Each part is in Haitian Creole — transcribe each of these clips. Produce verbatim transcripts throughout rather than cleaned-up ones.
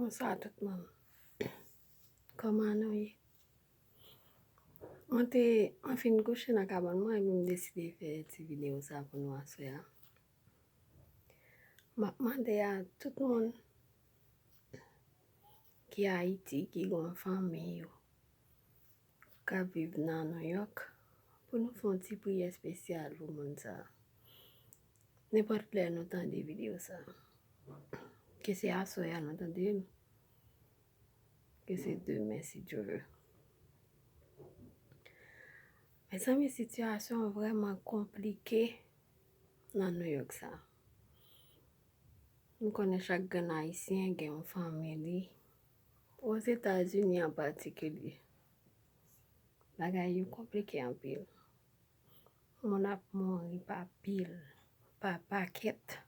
Bonswa tout moun. Kòman nou ye? Mwen te, mwen fin kouche nan kabann mwen, epi m deside fè ti videyo sa pou nou aswè a. M ap mande a tout moun ki Ayiti, ki gen yon fanmi yo k ap viv nan New York, pou nou fè yon ti priyè espesyal pou moun sa a. Nenpòt lè nou tande videyo sa a, ke se aswè a nou tande l, ke se demen, si Dye vle. Mezanmi, sitiyasyon an vrèman konplike nan New York sa. Nou konnen chak grenn Ayisyen gen yon fanmi li. Ozetazini an patikilye, bagay yo konplike anpil. Moun ap mouri pa pil, pa pakèt.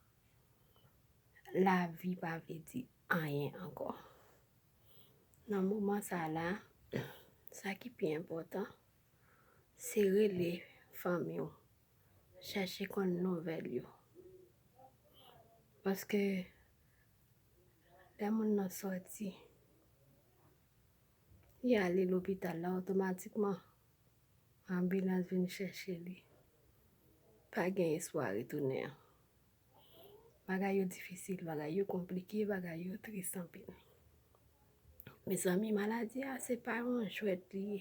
Lavi pa vle di anyen ankò. Nan moman sa la, sa ki pi enpòtan, se rele fanmi w, chèche konn nouvèl yo. Paske lè moun nan sòti, li ale lopital la, otomatikman anbilans vin chèche li. Pa gen espwa retounen an. Bagay yo difisil, bagay yo konplike, bagay yo tris anpil. Mezanmi, maladi a se pa yon jwèt li ye.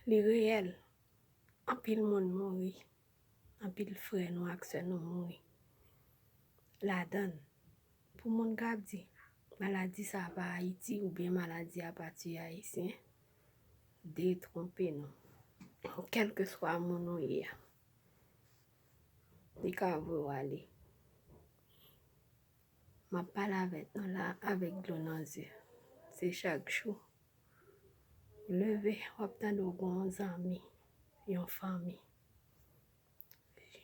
Li reyèl. Anpil moun mouri. Anpil frè nou ak sè nou mouri. Ladan l, pou moun k ap di maladi sa pa Ayiti oubyen maladi a pa tiye Ayisyen, detwonpe nou. Kèlkeswa moun ou ye a, li ka voye w ale. M ap pale avèk nou la avèk dlo nan zye. Se chak jou ou leve, w ap tande w gen yon zanmi, yon fanmi,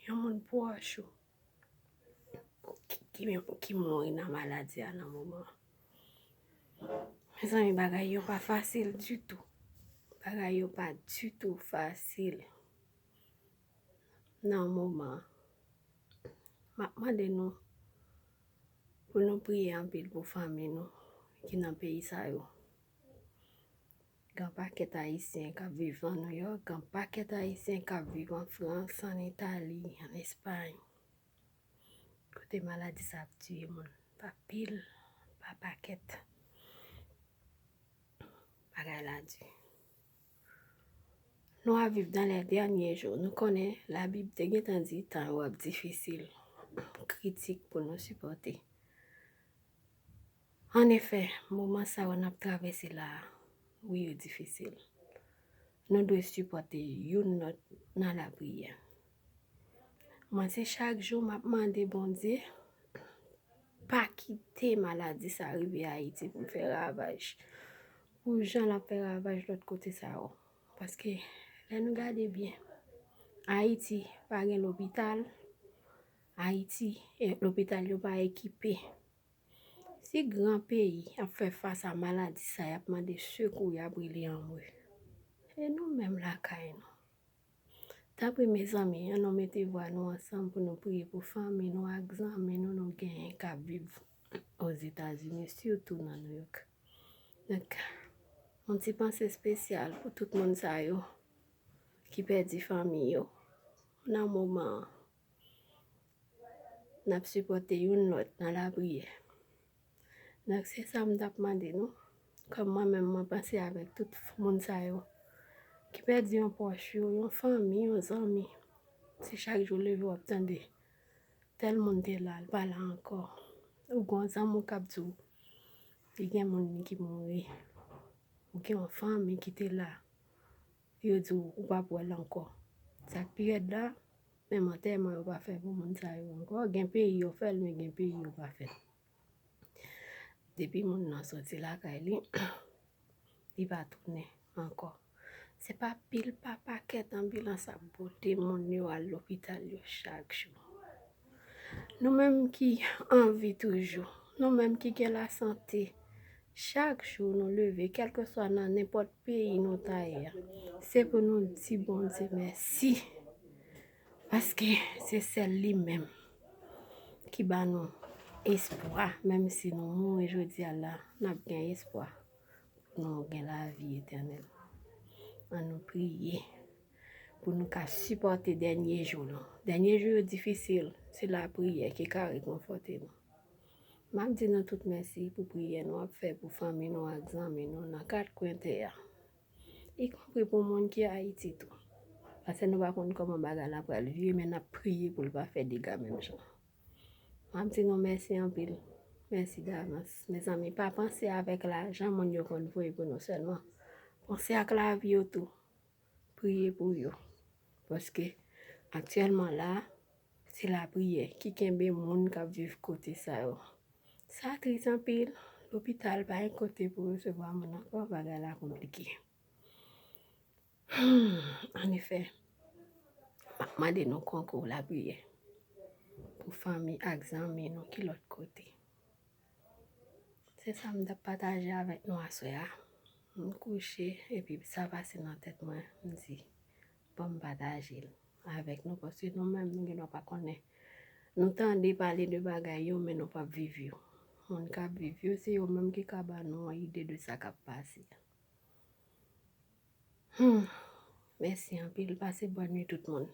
yon moun pwòch ou ki, ki, ki mouri nan maladi a nan moman an. Mezanmi, bagay yo pa fasil ditou. Bagay yo pa ditou fasil nan moman an. M ap mande nou pou nou priye anpil pou fanmi nou ki nan peyi sa yo. Gen pakèt Ayisyen k ap viv an Nouyòk, gen pakèt Ayisyen k ap viv an Frans, an Itali, an Espay. Kote maladi sa ap tiye moun pa pil, pa pakèt. Bagay la di. Nou ap viv dans les derniers jours. Nou konnen Labib te gentan di tan yo ap difisil, kritik pou nou sipòte. Anefè, moman sa yo n ap travèse la a, wi, yo difisil. Nou dwe sipòte youn lòt nan lapriyè. Mwen, se chak jou m ap mande Bondye, pa kite maladi sa rive Ayiti pou l fè ravaj, pou jan l ap fè ravaj lòt kote sa yo. Paske, lè nou gade byen, Ayiti pa gen lopital, Ayiti, e, lopital yo pa ekipe. Si gran peyi ap fè fas a maladi sa, y ap mande sekou, y ap rele anmwe. E nou menm lakay nou? Tanpri, mezanmi, ann nou mete vwa nou ansanm pou nou priye pou fanmi nou ak zanmi nou nou genyen k ap viv Ozetazini, sitou nan Nouyòk. Donk, yon ti panse espesyal pou tout moun sa yo ki pèdi fanmi yo nan moman an. N ap sipòte youn lòt nan lapriyè. Donk, se sa m t ap mande nou. Kòm mwen menm, mwen panse avèk tout moun sa yo ki pèdi yon pwòch yo, yon fanmi, yon zanmi. Se chak jou w leve, w ap tande tèl moun te la, l pa la ankò. Ou gen yon zanmi w k ap di w li gen moun li ki mouri. Ou gen yon fanmi ki te la, yo di w ou p ap wè l ankò. Sa k pi rèd la, menm antèman yo pa fè pou moun sa yo ankò. Gen peyi yo fè l, men gen peyi yo pa fè l. Depi moun nan soti lakay li, li pa tounen ankò. Se pa pil, pa pakèt anbilans ap pote moun yo al lopital yo chak jou. Nou menm ki an vi toujou, nou menm ki gen lasante, chak jou nou leve, kèlkeswa nan nenpòt peyi nou ta ye a, se pou nou di Bondye mèsi. Paske se sèl li menm ki ba nou Espwa, menm si nou mouri jodi a la, n ap gen espwa pou nou gen lavi etènèl. Ann nou priye pou nou ka sipòte dènye jou nou. Dènye jou yo difisil, se lapriyè ki ka rekonfòte nou. M ap di nou tout mèsi pou priyè nou ap fè pou fanmi nou ak zanmi nou nan kat kwen tè a. Ikonpri pou moun ki Ayiti tou. Paske nou pa konn kòman bagay la pral vire, men n ap priye pou l pa fè dega menm jan. M ap di nou mèsi anpil. Mèsi davans. Mezanmi, pa panse avèk lajan moun yo konn voye pou nou sèlman. Panse ak lavi yo tou. Priye pou yo. Paske aktyèlman la, se lapriyè ki kenbe moun k ap viv kote sa yo. Sa tris anpil. Lopital pa gen kote pou resevwa moun ankò, bagay la konplike. Hmm, annefè, m ap mande nou konkou lapriyè pou fanmi ak zanmi nou ki lòt kote. Se sa m t ap pataje avèk nou aswè a. M kouche epi sa pase nan tèt mwen, m di, bon, m pataje l avèk nou, paske nou menm nou gendwa pa konnen. Nou tande pale de bagay yo, men nou p ap viv yo. Moun k ap viv yo, se yo menm ki ka ba nou yon ide de sa k ap pase. Hmm. Mèsi anpil. Pase bòn nwi tout moun.